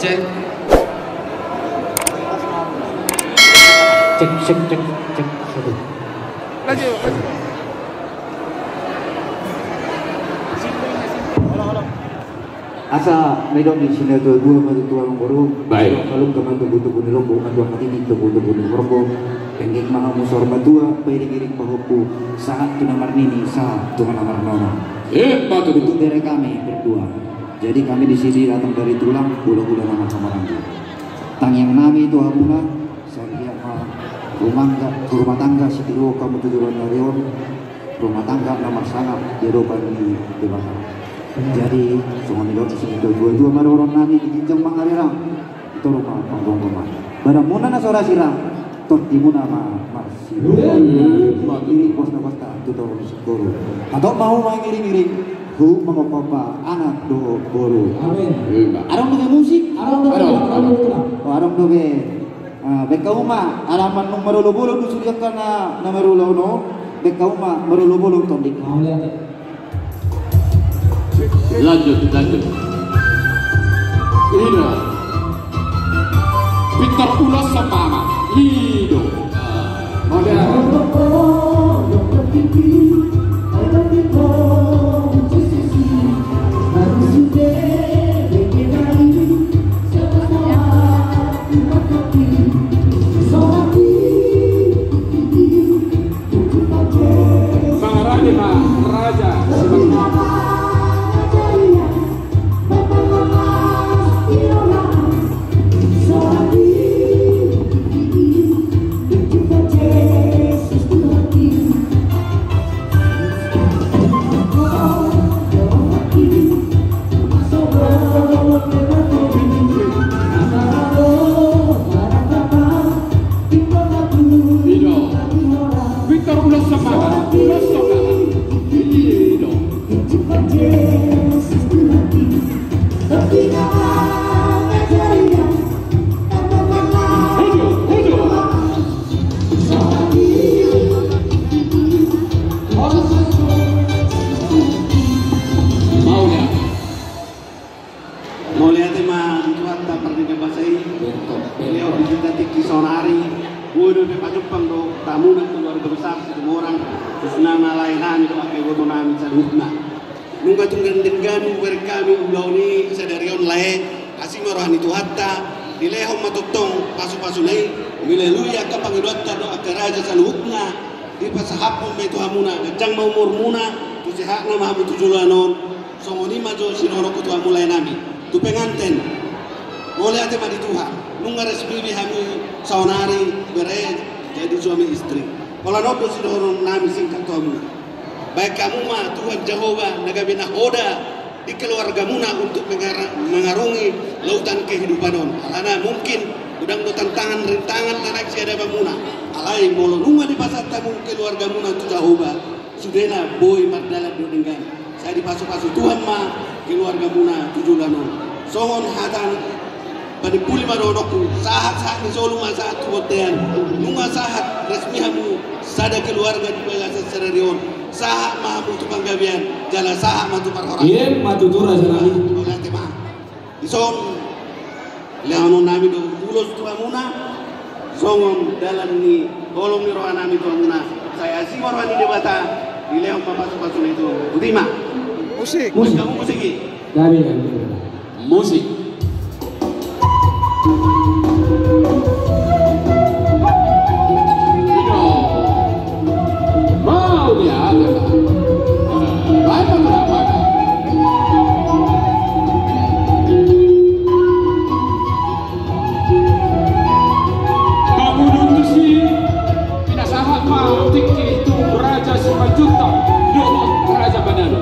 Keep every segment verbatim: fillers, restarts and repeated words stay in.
Cek. Cek, cek, cek, cek. Satu. Lanjut. Asa nidok ni sian natuatua ma tutu, amangboru. Baik. Malum, amang, togutogu ni lombu, matua hatiti togutogu ni horbo. Penggeng ma hamu saur matua, pairingiring pahompu, sahat tu na marnini, sahat tu na marnono. Emma tutu. Itu bere kami berdua. Jadi kami di sini datang dari tulang, hulahula na marhahamaranggi. Tangiang nami tu hamuna, sai anggiat ma rumah tangga, rumah tangga sitiruon hamu tu joloan ni ari on, rumah tangga na marsangap di adopan ni Debata. Jadi songon nidok ni sian natuatua ma dohonon nami, di ginjang mangarira, di toru ma panggomgoman. Badanmuna na so ra sirang, tondimuna ma marsiru. Iri bosna basta tu toru ni siboru. Hatop ma hamu mangiringiring, huhut mangompar anak dohot boru. Amin. Adong dope musik? Adong dope. Adong, adong. Oh, adong dope. Ah, baen hamu ma, ala mandung marolopolop do sude angka na, na marulaon on, baen hamu ma marolopolop tondik. Lanjut, lanjut. Ini do. Pintor ulos semangat. Ini do. Model. Mangarade ma raja. Pintor ulos semangat, ulos semangat. Ini do. Hojo, hojo. Mauliate. Mauliate ma di Tuhanta pardenggan basa i. Dilehon di hita tingki saonari. Boi dope pajumpang dohot hamuna keluarga besar Situmorang, khususna ma lae nami dohot angka iboto nami saluhutna. Nunga tung denggan hubereng hami ulaon i sadari on, lae, asi ma roha ni Tuhanta, dilehon ma tongtong pasupasuna i, melalui angka pangidoanta dohot angka raja saluhutna, dipasahaphon ma i tu hamuna, ganjang ma umurmuna, tu sehatna ma hamu tu joloan on. Songon i ma jo sidohononku tu hamu lae nami, tu penganten. Mauliate ma di Tuhan, nunga resmi be hami saonari bere jadi suami istri. Holan on do sidohonon nami singkat tu hamu. Baen hamu ma Tuhan Jahowa na gabe nahoda di keluargamuna untuk mengar-, mengarungi lautan kehidupan on. Alana mungkin godang do tantangan rintangan na naeng sihadapanmuna. Alai molo nunga dipasahat hamu keluargamuna tu Jahowa, sudena boi mardalan do denggan. Sai dipasupasu Tuhan ma keluargamuna tu joloan on. Songon hata panimpuli ma dohononku, sahat sahat ni solu ma sahat tu bontean. Nunga sahat resmi hamu sada keluarga di bagasan sadari on, sahat ma hamu tu panggabean jala sahat ma tu parhorasan. Emma tutu raja nami. Mauliate ma. Dison lehonon nami do ulos tu hamuna songon dalan ni holong ni roha nami tu hamuna. Sai asi ma roha ni Debata, dilehon ma pasupasuna i tu hamu. Botima. Musik. Musik. Musik i. Gabe, gabe. Musik. Mauliate ma. Baik, baik, baik. Mangudut tusi, pinasahat ma tingki tu Raja Simanjuntak dohot Raja Manado.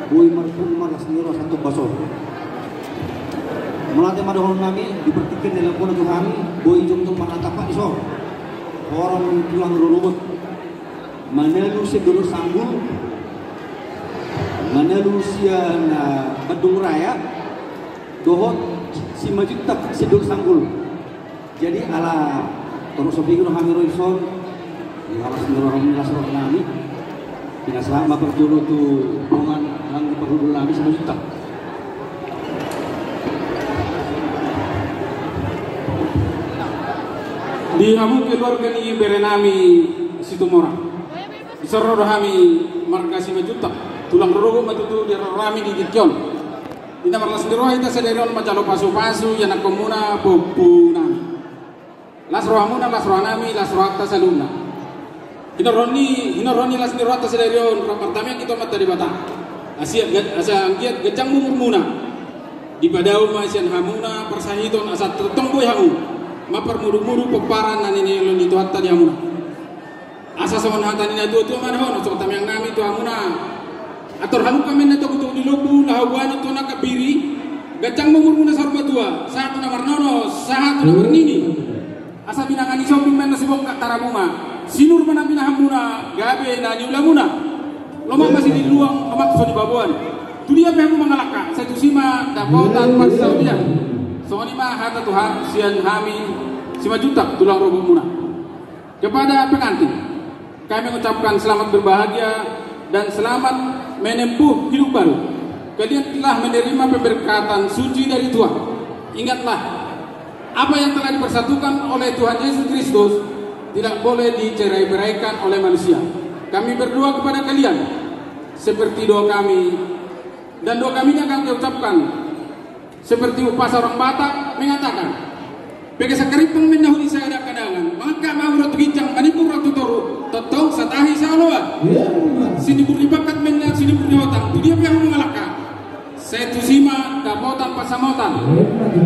Boi marpungu ma las ni roha sahat tu ombas on. Mauliate ma dohonon nami, di partingkian na nilehon Tuhan, boi jongjong marnatapa di son horong ni tulang rorobot. Manalu sian dolok Sanggul, manalu sian, ah, Bandung Raya, dohot Simanjuntak sian dolok Sanggul. Jadi ala torus so pingkir hami ro di son, di las ni roha, las ni roha nami. Pinasahat ma parjolo tu dongan nang di parhundul nami Simanjuntak. Di hamu keluarga ni bere nami Situmorang. Di son ro do hami marga Simanjuntak, tulang rorobot ma tutu di haroro nami di tingki on. Di na marlas ni roha hita sadari on manjalo pasupasu ianakhonmuna, pahompunami. Las rohamuna, las rohanami, las rohanta saluhutna. Hinorhon ni, hinorhon ni las ni rohanta sadari on, rap martamiang hita tu Amanta Debata. Asa anggiat, asa anggiat ganjang umurmuna. Dipadao ma sian hamuna parsahiton asa tongtong boi hamu mamparmudukmuduk pomparan na nilehon ni Tuhanta di hamuna. Asa songon hata ni natuatua ma dohonon, songon tamiang nami tu hamuna: Antor halumpang ma inna togutogu ni lombu, laho boanon tu angka biri. Ganjang ma umurmuna saur matua, sahat tu na marnono, sahat tu na marnini. Asa binanga ni sombing ma inna sibongkak tarabunga, sinur ma na pinahanmuna, gabe na niulamuna. Lomak ma silinluang, lomak so nibaboan. Tudia pe hamu mangalangka, sai tusi ma dapotan parsaulian. Songon i ma hata tu hami sian hami Simanjuntak, tulang rorobotmuna. Kepada pengantin, kami mengucapkan selamat berbahagia dan selamat menempuh hidup baru. Kalian telah menerima pemberkatan suci dari Tuhan. Ingatlah, apa yang telah dipersatukan oleh Tuhan Yesus Kristus tidak boleh dicerai-beraikan oleh manusia. Kami berdoa kepada kalian seperti doa kami, dan doa kami ini akan kami ucapkan seperti umpasa orang Batak mengatakan: Bege sangkarimpang ma inna hudi sada kadangan, mangangkat ma hamu ro tu ginjang, manimbung ro tu toru, tongtong satahi saoloan. Sinimbur ni pangkat ma inna sinimbur ni hotang, tudia pe hamu mangalangka, sai tusi ma dapotan pansamotan.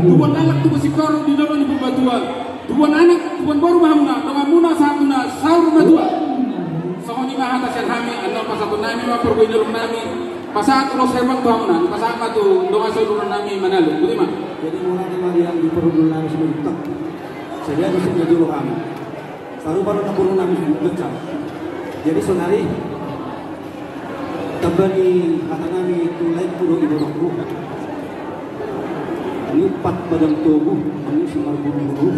Tubuan laklak, tubuan singkoru di dolok ni Purbatua. Tubuan anak, tubuan boru ma hamuna, donganmuna sahat tu na saur matua. Songon i ma hata sian hami, annon pasahaton nami ma parbue ni dolok nami. Pasahat ulos herbang tu hamuna, pasahat ma tu dongan saudara nami Manalu. Botima. Jadi mauliate ma di parhundul nami Simanjuntak. Sadia do sian na jolo hami. Sarupa do na boru nami Simanjuntak. Jadi saonari, tamba ni hata nami tu laengku dohot ibotongku. Niumpat badan togu, manusi marburuburubu.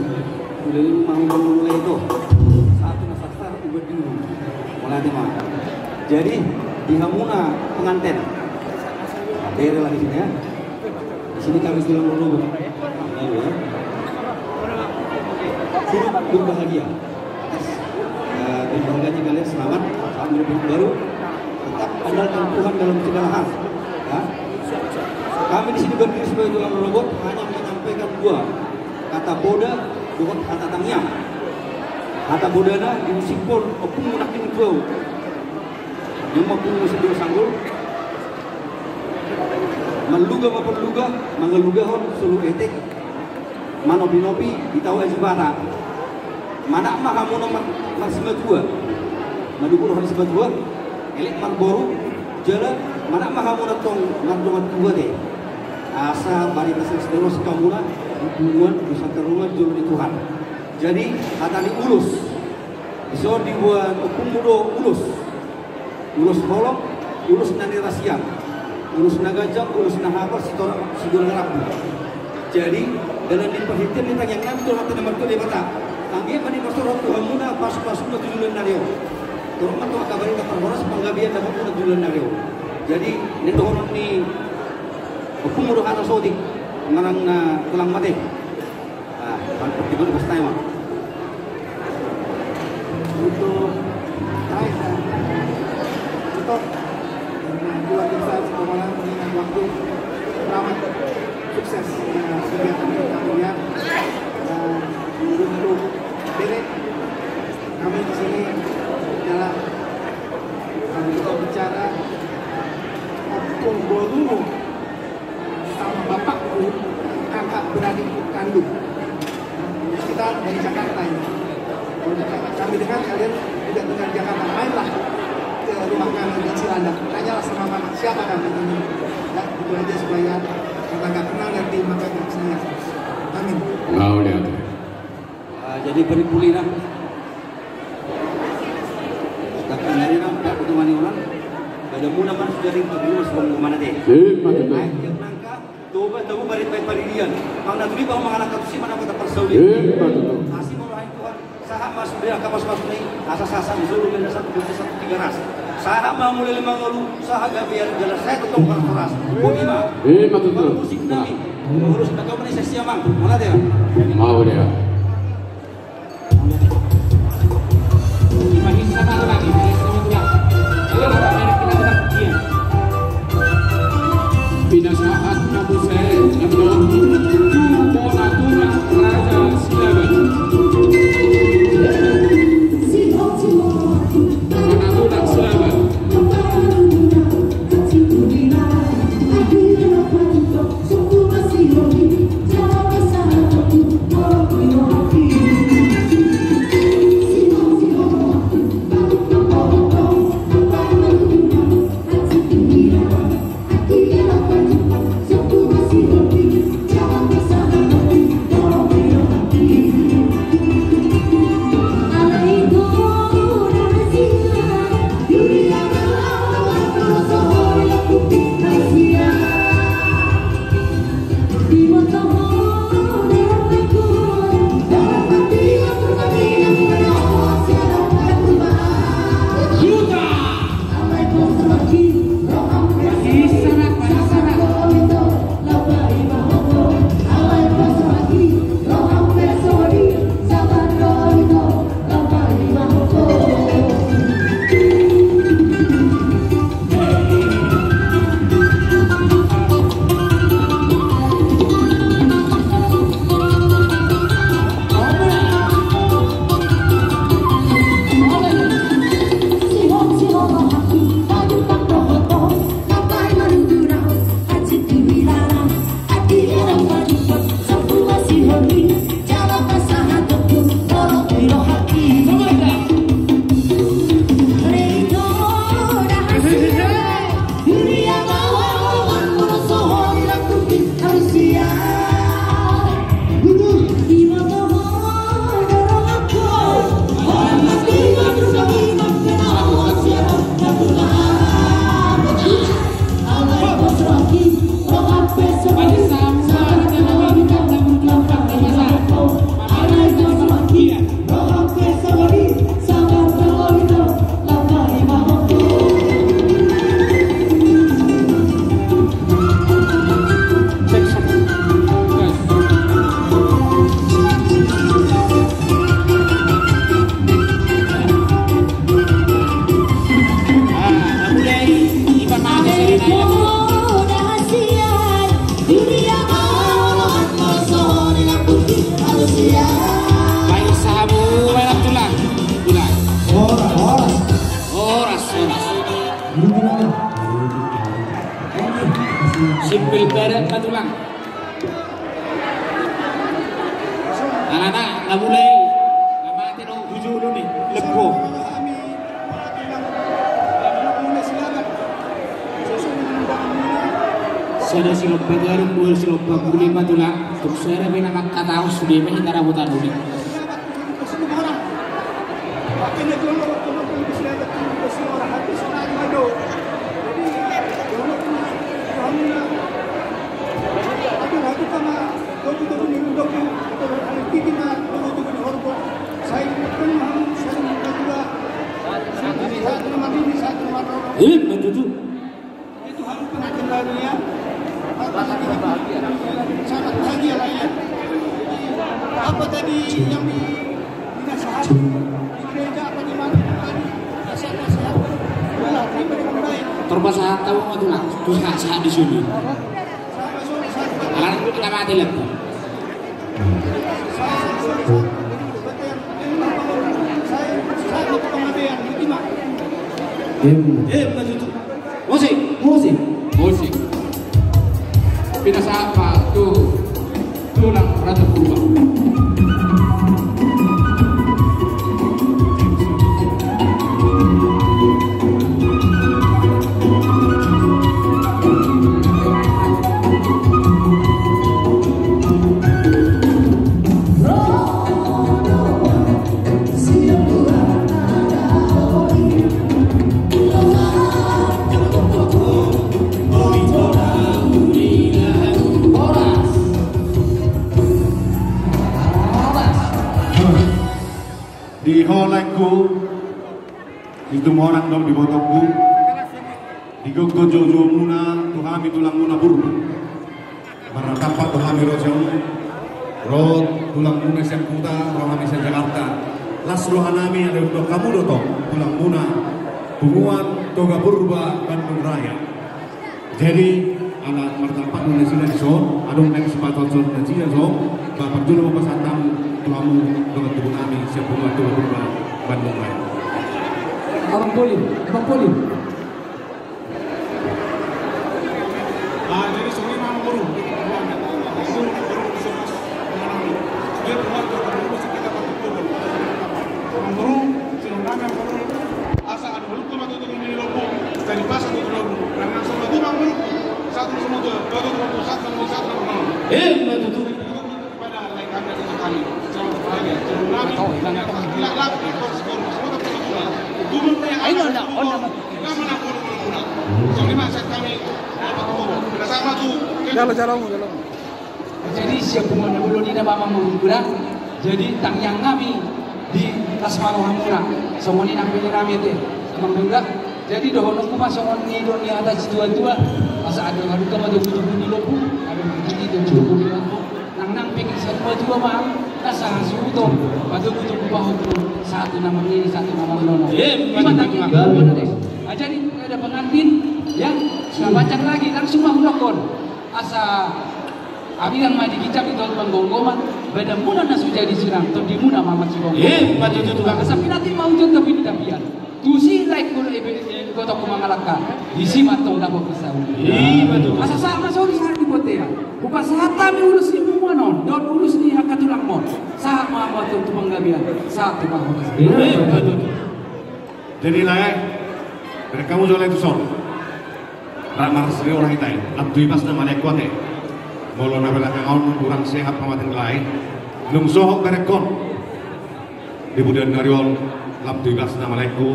Uleleng ma hubang mulai to. Sahat tu na sarsar ubat dulu. Mauliate ma. Jadi di hamuna penganten. Bere lah di sini ya. Di sini kami tulang rorobot. Lalu ya. Hidup berbahagia. Atas, eh, berbahagianya kalian, selamat, selamat hidup baru. Tetap andalkan Tuhan dalam segala hal. Ya. Kami di sini berdiri sebagai tulang rorobot hanya menyampaikan dua kata poda dohot hata tangiang. Hata podana diusiphon ompungmu nangkin tu au. Dia ma ompungmu sian dolok Sanggul. Manluga ma parluga, mangalugahon solu etek, manopinopi di tao aek Sipata. Manat ma hamuna mar-, marsimatua, manungkun roha ni simatua, elek marboru, jala manat ma hamuna tong mardongan tua te. Asa barita sesdero sikamuna di punguan Nusantara Ruma di jolo ni Tuhan. Jadi hata ni ulos, dison diboan ompungmu do ulos. Ulos holong, ulos na nirasian, ulos na ganjang, ulos na hapal, sitorak sigora na rambu. Jadi dalan ni parhitean ni tangiang nami tu Amanta na martua Debata, anggiat ma diparsorot tu hamuna pasupasuna tu joloan ni ari on. Torop ma tu angka barita parhorasan panggabean dapotmuna tu joloan ni ari on. Jadi naeng dohonon ni ompungmu do hata sotik, manang na tulang mate. Ah, Pak, gimana, Mas Taiwan? Untuk, baik, eh, untuk, eh, keluarga besar Situmorang, mengingat waktu, selamat, sukses, eh, kegiatan kita, ya. Eh, untuk bere, kami di sini adalah, kalau kita bicara, eh, untuk boru, sama bapakku, kakak beradik kandung. Kita dari Jakarta ini. Kalau kami dengar kalian juga tinggal di Jakarta, mainlah ke Rumah kami di Cilandak, tanyalah sama mama siapa namanya ini. Ya, itu aja supaya tetangga kenal dan terima kasih. Amin. Mauliate. Ah, jadi parimpulina. Takkan dari nampak pertemuan orang. Pada mula kan sudah ringkot dulu sebelum kemana deh. Eh, betul. Ayo, yang nangka. Toba, toba, bari, bari, bari dia. Nang na tuli bang mangalangka tusi mana kota parsaulian. Eh, betul. Asi mau rohani Tuhan. Sahat ma sude angka pasupasu ni, asa sahat ma sude na satu dua satu tiga ras. Sahat ma mulai lima ngolu, sahat gabe ari jelas, saya tetap keras keras. Bodi ma. Eh, betul. Musik nami. Urus kata mana sesi amang. Mana dia? Mau dia. Pinasahat na muse, na tu bona tulang Raja Silaban. Bona tulang Silaban. Baik, sahamu, baiklah, tulang. Tulang. Horas, horas. Horas, horas. Simpel barat ma, tulang. Alana na mulai na mate do tu jolo ni, lebbo. Sada silompa gadung, dua silompa gule ma, tulang. Tung sada pe na mangkatahon sude ma hita rabotan uli. Ima tutu. Itu harus pengantin baru ya. Sangat bahagia lah ya. Apa tadi yang di, dinasehat di gereja apa di mana tadi? Nasihat-nasihat. Udahlah, terima dengan baik. Terpasahat tahu mah tuh lah. Tuh sahat-sahat di sini. Anak kita mati lagi. Em. Em, betul. Musik. Musik. Musik. Pinasahat ma tu tulang Raja Purba. Di Tumorang dohot di ibotongku, digokhon joujou muna tu hami tulangmuna Purba. Marnatampak do hami ro sian on, ro tulangmuna sian huta, ro hami sian Jakarta. Las rohanami, alai unduk hamu do tong tulangmuna, punguan Toga Purba Bandung Raya. Jadi, ala martampak do nasida dison, adong naeng sipatupaon nasida dison, ba parjolo ma pasahat hamu tu hamu dongan tubu nami sian punguan Toga Purba Bandung Raya. Abang Poli, Abang Poli. Ah, jadi songon i ma, Amang Boru. Dia pengatur, Amang Boru, Amang Boru, sinondangna, Amang Boru. Asa adu halumpang ma tutu di lombu, jadi pasa tutu lombu. Nang nang sama tu, Amang Boru. Satu sama tu, satu sama tu, satu sama tu, satu sama tu. Eh, ma tutu. Pada lain kami, satu kali. Sama sekali. Sebelum kami, tidak lagi, terus, terus, terus, terus, terus. Ayo, nda, nda, nda. Jalo, jalo, jalo. Jadi siap punguan na bolon i nama Amang Boru. Jadi tangiang nami di las ma rohamuna. Songon i nang pede nami ate, Amang Boru. Jadi dohononku ma songon i do ni hata situatua. Asa adu halumpang ma tutu di lombu. Adu halumpang ma tutu di lombu. Nang nang pe satua-tua ma, na sahasuhuton, patogutogu pahompu, satu nama ni, satu nama nono. Eh, ima tangihon. Ah, jadi, ada pengantin, ya, sudah panjang lagi, langsung ma hudokkon. Asa, abi yang ma di kicap itu manggomgoman, badanmuna na so jadi sirang, tondimuna ma masigomgoman. Eh, ima tutu. Asa pinanti ma ujon tapi di tapian. Tusi laengku, eh, eh, ibotongku mangalangka, disi ma antong dapot parsaulian. Ima tutu. Asa sahat ma songon i sahat di bontean. Hupasahat hami ulos ni punguan on dohot ulos ni angka tulangmon. Sahat ma antong tu panggabean. Sahat tu panggabean. Ima tutu. Jadi lae, bereng hamu jolo tu son. Rap marsihoras hita i, lam tu ibas nama laengku ate. Molo na belakang on kurang sehat pamate ni lae, nunga sohot berengkon. Di pudian ni ari on, lam tu ibas nama laengku,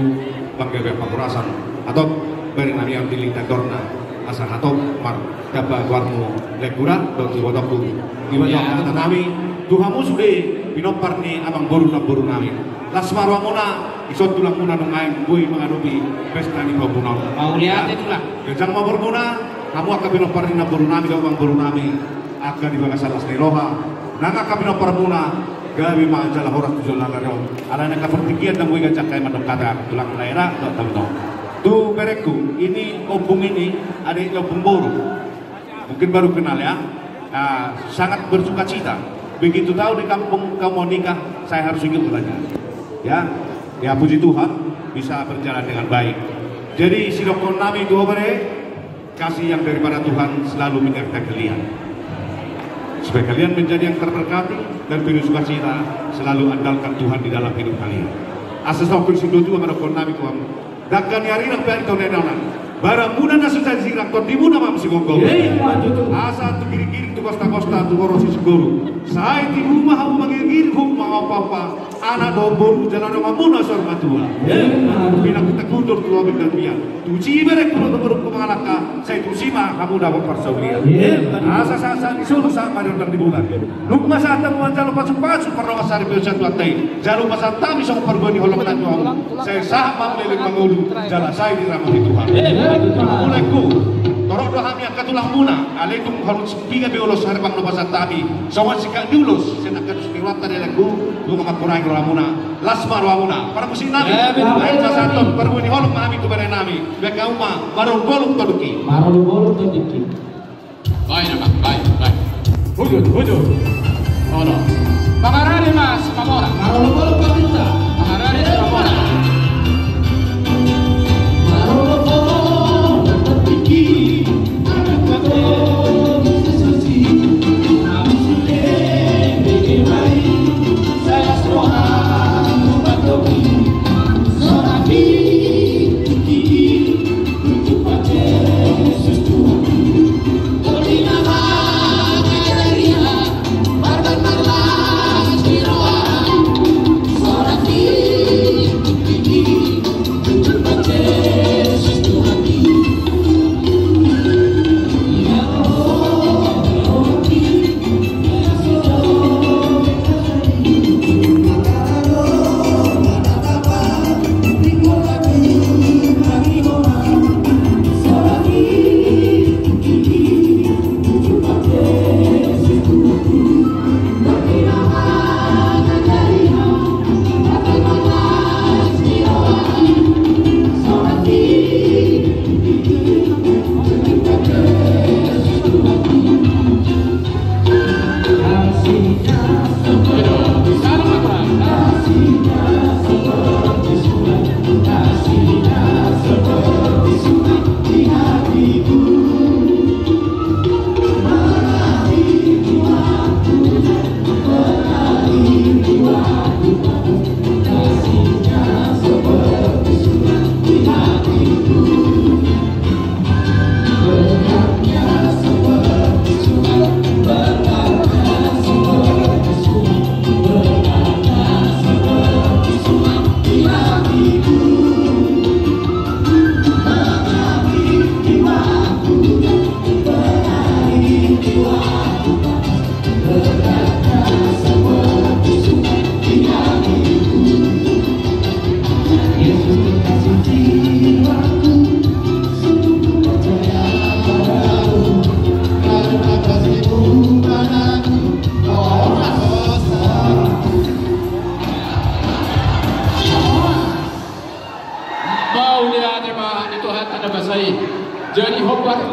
panggabean parhorasan, atau bereng nami on di lintandorna, asa hatop mardamba goarmu laengku dohot ibotongku. Ima tutu hata nami tu hamu sude pinompar ni Amang Boru, Namboru nami. Las ma rohamuna, dison tulangmuna nuaeng boi mangadopi pesta ni pahompuon on. Mauliate tulang. Ganjang ma umurmuna, hamu angka pinompar ni Namboru nami dohot Amang Boru nami, angka di bagasan las ni roha, nang angka pinomparmuna, gabe ma jala horas tu joloan ni ari on. Alana angka partingkian na boi ganjang hami mandok hata, tulang na era, dohot hamu tong. Tu berengku, ini ompung ini, adek ni ompung boru. Mungkin baru kenal ya. Ah, sangat bersukacita. Begitu tahu di kampung kamu nikah, saya harus ikut belajar. Ya, ya puji Tuhan, bisa berjalan dengan baik. Jadi, sidokkon nami tu ho bere, kasih yang daripada Tuhan selalu menyertai kalian. Supaya kalian menjadi yang terberkati dan penuh sukacita, selalu andalkan Tuhan di dalam hidup kalian. Asa songon i do tu ho, mandokkon nami tu hamu. Dangka ni ari nang pe ari taon na i daonan. Badanmuna na so jadi sirang, tondimuna ma masigomgoman. Ima tutu. Asa tu girigiring, tu kostakosta, tu horong sisungkuru. Sai tibu ma hamu mangirigiring, huhut mangompaompa anak dohot boru jala donganmuna saur matua. Ima tutu. Pinantikhon do tu ho bintang dia. Tusi berengku dohot borungku mangalangka, sai tusi ma hamu dapot parsaulian. Ima tutu. Asa sahat-sahat ni solu sahat ma di ondang ni bulan. Nunga sahat hamu manjalo pasupasu pardongansaripeon sian Tuhanta i. Jalo pasahat hami songon parbue ni holong na tu hamu. Sai sahat ma leleng mangolu, jala sai diramoti Tuhan. Eh, eh, laengku, torop do hami angka tulangmuna, alai tung halumpang piga be ulos herbang na pasahat hami. Songon sikat ni ulos sian angka dos ni rohanta, laengku, nunga mangkurangi rohamuna. Las ma rohamuna. Parmusik nami. Eh, betul. Baen sasahathon parbue ni holong ma hami tu bere nami. Baen hamu ma, marolopolop tondingki. Marolopolop tondingki. Baen, Amang, baen, baen. Hujur, hujur. Olo. Mangarade ma Simamora. Marolopolop paminta. Mangarade Simamora.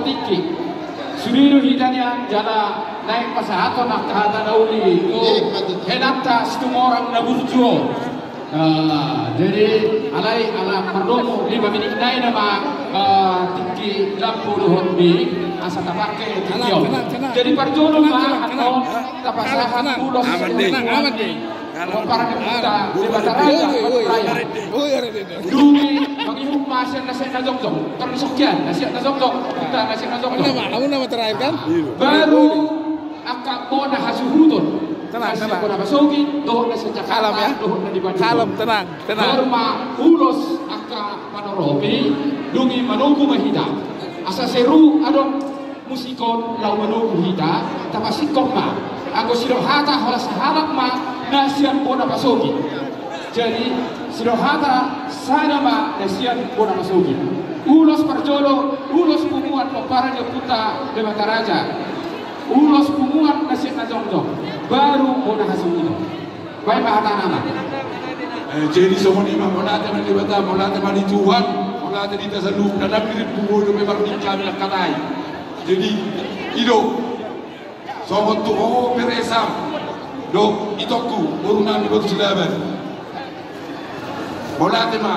Tingki. Sude do hita nian jala naeng pasahathon angka hata na uli tu hemanta Situmorang na burju on. Ah, jadi alai ala mardomu lima minit nai nama, ah, tingki lampu dohot mic asa tapake tingki on. Jadi parjolo ma annon tapasahat ulos. Aman deh. Aman deh. Pomparan ni Ompunta Debata Raja Bandung Raya. Dung i mangihut ma sian na siat na jongjong. Tor di son hian na siat na jongjong. Ompunta na siat na jongjong. Baru angka bona hasuhuton. Tenang, tenang. Na sian bona pasogit dohot na sian Jakarta dohot na di Bandung. Kalem, tenang, tenang. Baru ma ulos angka panoropi. Dung i manogu ma hita. Asa seru adong musik on laho manogu hita, tapasingkop ma. Anggo sidok hata holan sahalak ma na sian bona pasogit. Jadi sidok hata sada ma na sian bona pasogit. Ulos parjolo, ulos punguan pomparan ni Ompunta Debata Raja. Ulos punguan na siat na jongjong. Baru bona hasuhuton. Baen ma hatana ma. Eh, jadi songon i ma, mauliate ma di Debata, mauliate ma di Tuhan, mauliate di hita saluhutna, na mirip tu boi dope marningkan hami nangkatai. Jadi i do, songon tu ho bere Sam dohot itongku boru nami Batu Silaban. Mauliate ma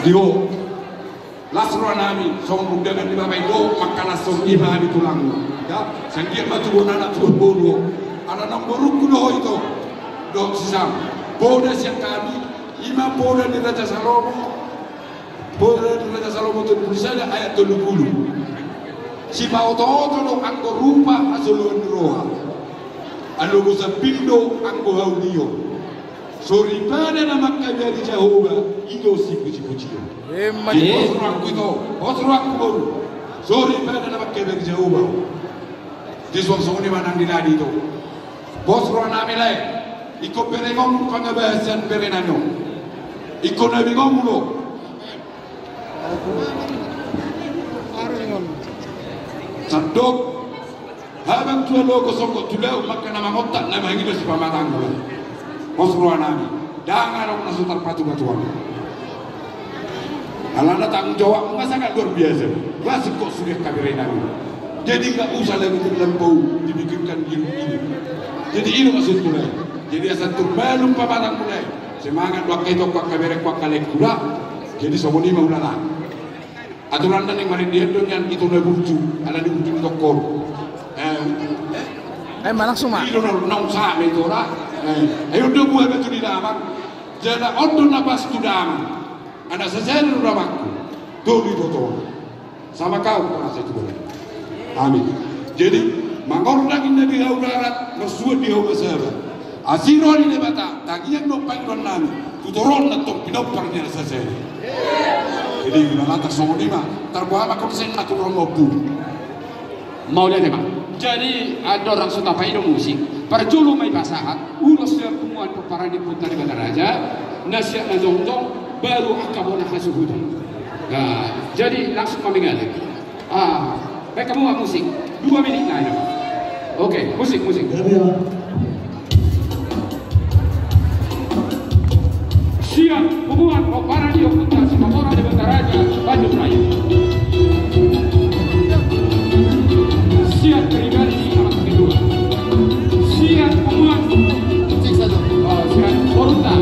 di ho. Las roha nami songon undangan ni Bapa i do mangkalashon i ma hami tulang. Ya, sanggiat ma tu bona anak tu bona boru. Ala naung borungku do ho ito. Dohot si Sam. Poda sian hami, i ma poda ni Raja Salomo. Poda ni Raja Salomo tolu pulu sada ayat tolu pulu. Sipaotooto do anggo rupa hajoloan ni roha. Alogo sambing do anggo haulion. Soripada na mangkabari Jahowa, i do sipujipujion. Emma. Jadi, pos rohangku ito, pos rohangku boru. Soripada na mangkabari Jahowa. Di suang songon i ma nang di ladi ito. Pos roha nami lae. Ingkon berengon pangabasan bere nami on. Ingkon na bingung ulo. Sandok. Habang tu alogo songgop tu laut, mangka na mangontak na mangido sipamatangku. Pos roha nami, ndang adong na so tarpatupatupa. Alana tanggung jawabmu ma sangat luar biasa. Masuk kok sudah kaberenami. Jadi nggak usah lagi terlampau dipikirkan diri ini. Jadi ini maksudku lah. Jadi asa tu malum pamatangku lah. Semangat wakka ito, wakka berek, wakka lekura. Jadi songon i ma ulala. Aturan na naeng marende do nian ito na burju, ala ni burju ni tongkor. Eh, eh, ma langsung ma. Ito na, na usaha ma ito ra. Eh, ayo do buha batu ni damang. Jala on do na pas tu damang. Anak sasada do damangku. Tolu iboto. Sama kau, rasa itu boleh. Amin. Jadi, mangornang inna di hau darat, marsuan di hau basaba. Asi roha ni Debata, tangiang do pangidoan nami, tu toruan na tong pinompar ni anak sasada. Jadi, na lantas songon i ma, tarboha ma konsep na tu roha mampu. Mauliate ma. Jadi, andorang so tapaido musik, parjolo ma i pasahat, ulos sian punguan pomparan ni Ompunta Debata Raja, na siat na jongjong, baru angka bona hasuhuton. Nah, jadi langsung ma mingale. Ah, baik, kamu nggak musik? Dua menit nai. Oke, musik, musik. Sian punguan pomparan ni Ompunta Situmorang Debata Raja Bandung Raya. Sian pribadi ni anak kedua. Sian punguan. Oh, sian borunta.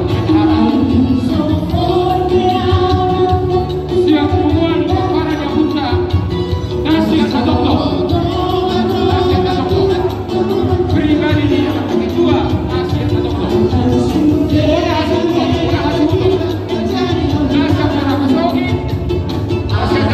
Sian punguan pomparan ni Ompunta. Na sian satongtong. Na sian satongtong. Pribadi ni anak kedua. Na sian satongtong. Bona hasuhuton, bona hasuhuton. Na sian bona pasogit. Na sian